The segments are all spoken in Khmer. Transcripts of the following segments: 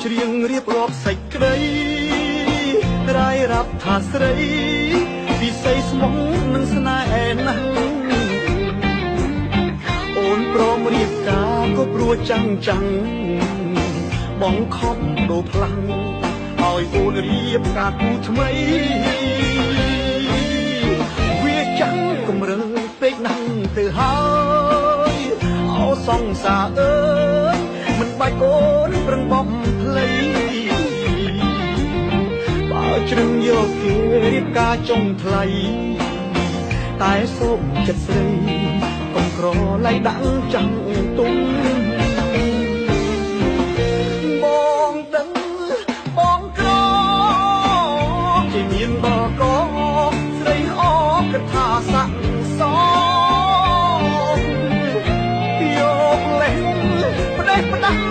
ច្រៀងរៀបរាប់សេចក្តីរាយរាប់ថាស្រីពិសីស្មងនឹងស្នេហ៍ណាស់អូនព្រមរៀបការក៏ព្រោះចាំងចាំងបងខំដូរផ្លាំងឲ្យអូនរៀបការគូថ្មីវាចាំងកំរើពេកណាស់ទៅហើយអោសង្សារអើយមិនបាច់អូនប្រឹងបំភ្លៃបើជ្រឹងយកគេរៀបការចុងថ្លៃតែសូមចិត្តស្រីកុំក្រឡៃដាក់ចាំងទុំបងដឹងបងក្រជាមានដល់កស្រីអកថាស័កសងយកលេងផ្ដេសផ្ដាស់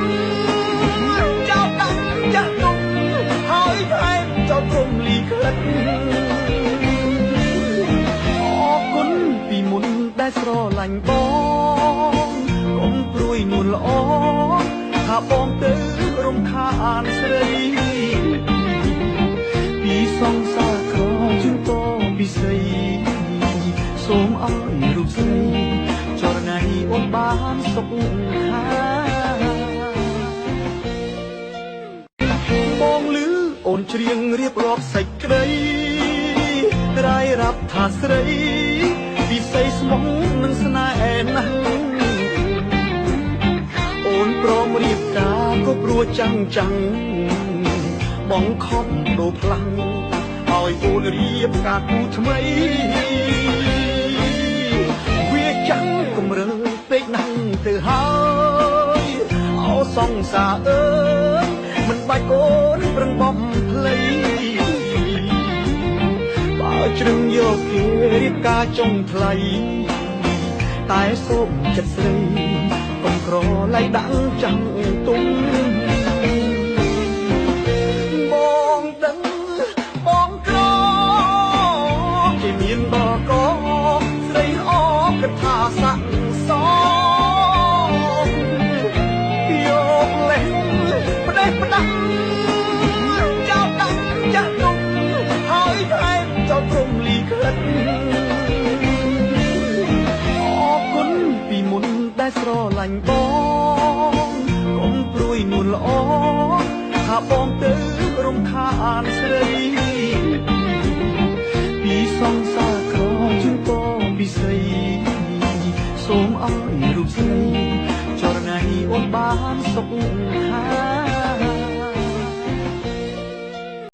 ចោលដាក់ចាស់ទុំហើយថែមចោលព្រំលីខិតអរគុណពីមុនដែលស្រឡាញ់បងកុំព្រួយនួនល្អថាបងទៅរំខានស្រីពីសង្សារក្រជាងតពិសីសូមឲ្យរូបស្រីចរណៃអូនបានសុខខាបងលឺអូនច្រៀងរៀបរាប់សេចក្តីរាយរាប់ថាស្រីពិសីស្មងនឹងស្នេហ៍ណាស់អូនព្រមរៀបការក៏ព្រោះចាំងចាំងបងខំដូរផ្លាំងឲ្យអូនរៀបការគូថ្មីវាចាំងកំរើពេកណាស់ទៅហើយអោសង្សារអើយមិនបាច់អូនប្រឹងបំភ្លៃបើជ្រឹងយកគេរៀបការចុងថ្លៃតែសូមចិត្តស្រីកុំក្រឡៃដាក់ចាំងទុំបងដឹងបងក្រជាមានដល់កស្រីអកថាស័កសងយកលេងផ្ដេសផ្ដាស់ចោលដាក់ចាស់ទុំហើយថែមចោលព្រំលីខិតអរគុណពីមុនដែលស្រឡាញ់បងកុំព្រួយនួនល្អថាបងទៅរំខានស្រីពីសង្សារក្រជាងតពិសីសូមឲ្យរូបស្រីចរណៃអូនបានសុខ